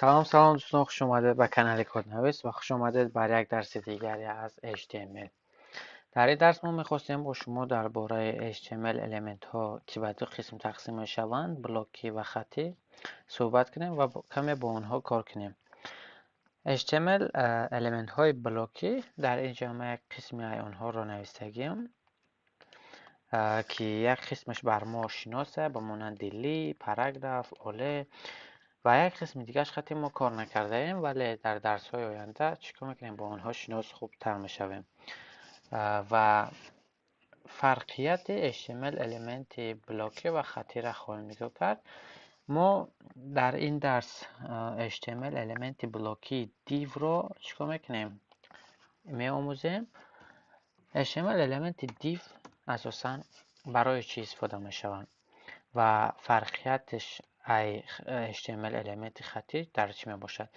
Салом, салом, дӯстон, хуш омадед ба канали Коднавис ва хуш омадед бар як дарси дигаре аз HTML. Дар ин дарс мо мехостем бо шумо дар бораи HTML элементҳо, ки ба ду қисм тақсим мешаванд, блокӣ ва хаттӣ, суҳбат кунем ва каме бо онҳо кор кунем. HTML элементҳои блокӣ, дар ин ҷо ма як қисми онҳоро навистагиам, ки як қисмаш бар мо шинос аст, ба монанди li, параграф, ol, ва як қисми дигараш хати мо кор накардаем, вале дар дарсҳои оянда чӣ кор мекунем? Бо онҳо шинос хубтар мешавем ва фарқияти HTML элементи блокӣ ва хаттиро хоҳем нигоҳ кард. Мо дар ин дарс HTML элементи блокии div-ро чӣ кор мекунем? Меомӯзем. HTML элементи div асосан барои чӣ истифода мешаванд ва фарқияташ ай HTML элементи хаттӣ дар чӣ мебошад?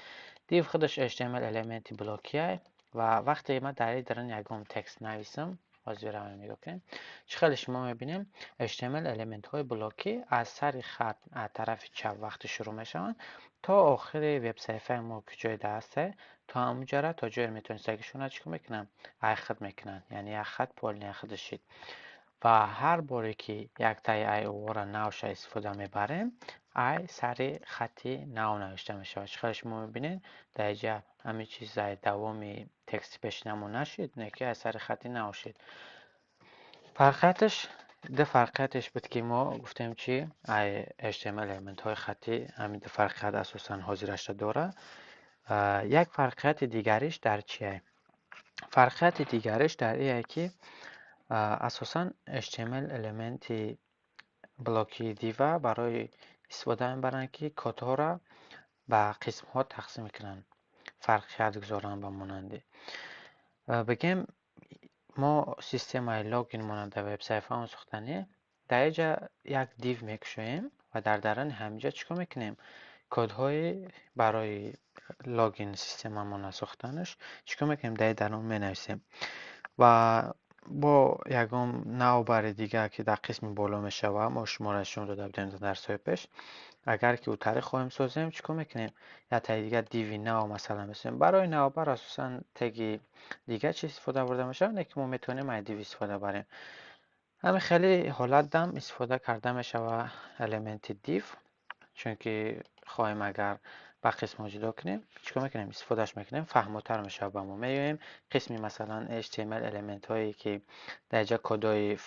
Div худаш HTML элементи блокие ва вақте ман дар ин дарун ягон текст нависам, ҳозир равем, нигоҳ кунем, чӣ хеле шумо мебинем, HTML элементҳои блокӣ аз сари хат аз тарафи чап вақте шурӯъ мешаванд, то охири вебсаҳифаи мо, ки ҷой ҳаста, то ҳамунҷара, то ҷое метавонистагишона, чӣ кор мекунанд? Ай хат мекунанд, яъне як хат полный худаш шид. Ва ҳар боре ки яктаи ай овора навша истифода мебарем, ай сари хати нав навишта мешавад. Чӣ хеле шумо мебинед, дар инҷа ҳамин чиз ай давоми тексти пешинамо нашид, не ки ай сари хати нав шид. Фарқияташ, ду фарқиятеш буд, ки мо гуфтем, чи ай HTML элементҳои хаттӣ ҳамин ду фарқият асосан ҳозирашта дорад. Як фарқияти дигариш дар чие? Фарқияти дигариш дар ие, ки асосан HTML элементи блоки div барои истифода мебаранд, ки кодҳоро ба қисмҳо тақсим мекунанд, фарқият гузоранд. Ба монанди, бигем, мо системаи логин монанда вебсаҳифаамон сохтанӣ, дар инҷа як div мекушоем ва дар даруни ҳаминҷа чӣ кор мекунем? Кодҳои барои логин системамона сохтанаш чӣ кор мекунем? Дар ин дарун менависем ва бо ягон навбари дигар, ки дар қисми боло мешавад, мо шуморо нишон дода будем дар дарсҳои пеш. Агар ки ӯ хоҳем созем, чӣ кор мекунем? Яктаи дигар div и нав масалан месозем. Барои навбар асосан теги дигар чӣ истифода бурда мешавад, не ки мо метавонем ай div истифода барем. Ҳамин хеле ҳолат дам истифода карда мешавад элементи div, чунки хоҳем агар ба қисмҳо ҷудо кунем, чӣ кор мекунем? Истифодааш мекунем, фаҳмотар мешавад ба мо. Меоем қисми, масалан, HTML элементҳое, ки дар инҷа кодҳои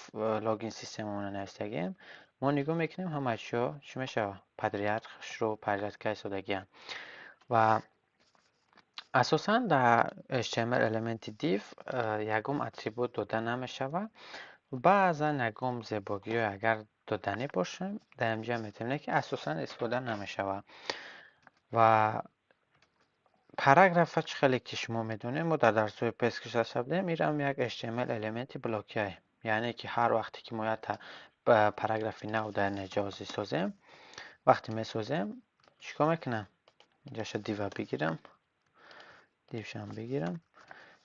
логин системамона навистагием, мо нигоҳ мекунем, ҳама чиҳо чӣ мешавад? Подряд, хушрӯ порядка истодагианд. Ва асосан дар HTML элементи div ягон атрибут дода намешавад. Баъзан ягон зебогиҳое агар доданӣ бошем, дар инҷа метавонем, ки асосан истифода намешавад. Ва параграфа, чӣ хеле ки шумо медонед, мо дар дарсҳои пеш гузашта будем, инам як HTML элементи блокие, яъне ки ҳар вақте ки мо якта параграфи нав дар ҷози созем, вақте месозем, чӣ кор мекунам? Инҷаша div а бигирам, div шам бигирам,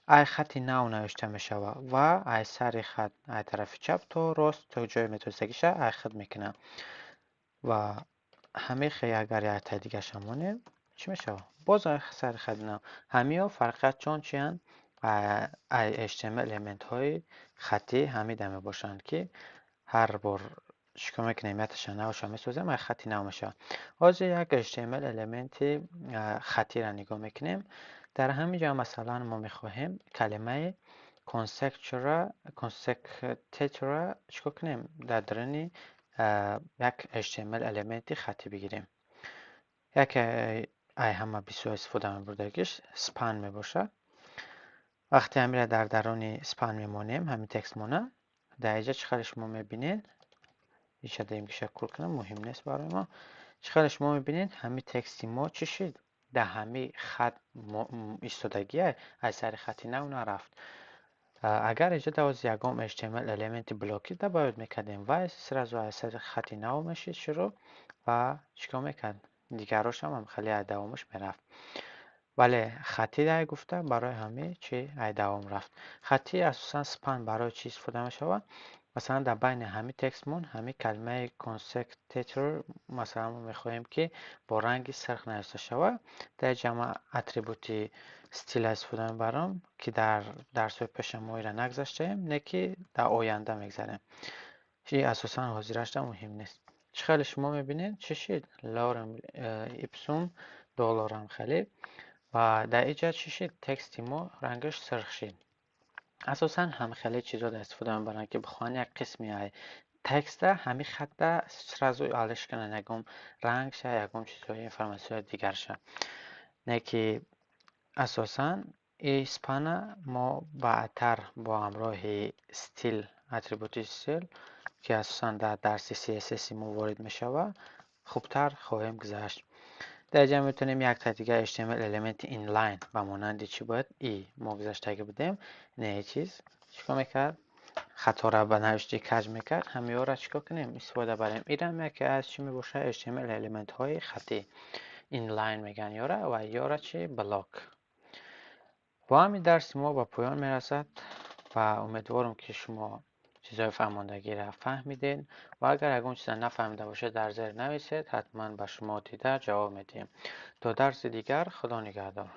ай хати нав навишта мешавад ва ай сари хат ай тарафи чап то рост, то ҷое метавонистагиша, ай хат мекунам. Ва ҳамин хел агар яктаи дигарашам монем, чӣ мешавад? Боз ай сари хати нав. Ҳамиҳо фарқиятшон чиянд ай HTML элементҳои хаттӣ? Ҳамида мебошанд, ки ҳар бор чӣ кор мекунем? Якташа навша месозем, ай хати нав мешавад. Ҳозир як HTML элементи хаттиро нигоҳ мекунем. Дар ҳамин ҷо, масалан, мо мехоҳем калимаи consectetur-ро чӣ кор кунем? Дар даруни як HTML элементи хаттӣ бигирем. Яке ай ҳама бисёр истифода мебурдагиш span мебошад. Вақте ҳаминро дар даруни span мемонем, ҳамин текстмона, дар инҷа чӣ хеле шумо мебинед, иша димгиша кур кунам, муҳим нест барои мо. Чӣ хеле шумо мебинед, ҳамин тексти мо чӣ шид? Дар ҳамин хат истодагия, аз сари хати нав нарафт. Агар инҷа давози ягон HTML элементи блокӣ добавить мекардем, вай сразу аз сари хати нав мешид шурӯъ ва чӣ кор мекард? Дигарошам ҳам хеле ай давомаш мерафт. Вале хаттӣ дай гуфта, барои ҳамин чи ай давом рафт. Хаттӣ асосан span барои чӣ истифода мешавад? Масалан, дар байни ҳамин текстмон ҳамин калимаи consectetur, масалан, мо мехоҳем, ки бо ранги сирх навишта шавад. Дар инҷа ман атрибути стиля истифода мебарам, ки дар дарсҳои пеша мо инро нагузаштаем, не ки дар оянда мегзарем. Чи асосан ҳозирашда муҳим нест. Чӣ хеле шумо мебинед, чӣ шид? Lorem ipsum dolorem хеле. Ва дар инҷа чӣ шид? Тексти мо рангаш сирх шид. Асосан ҳам хеле чизо дар истифода мебаранд, ки бихоҳанд як қисми текста ҳамин хатта сразу алиш кунанд, ягон рангша, ягон чизҳои информатсияи дигарша. Не ки асосан и span-а мо баъдтар бо ҳамроҳи стил, атрибути стил, ки асосан дар дарси CSS мо ворид мешавад, хубтар хоҳем гузашт. Дар инҷа метавонем якта дигар HTML элементи inline ба монанди чӣ бояд и мо гузаштагӣ будем, не чиз чӣ кор мекард? Хатора ба навишти каҷ мекард. Ҳамиёра чӣ кор кунем? Истифода барем. Инам яке аз чӣ мебошад? HTML элементҳои хаттӣ. Inline мегӯянд ёра ва ёра чӣ? Блок. Бо ҳамин дарси мо ба поён мерасад ва умедворам, ки шумо чизҳои фаҳмондагиро фаҳмидед ва агар ягон чиза нафаҳмида бошед, дар зер нависед, ҳатман ба шумо дида ҷавоб медиҳем. То дарси дигар, Худо нигаҳдор.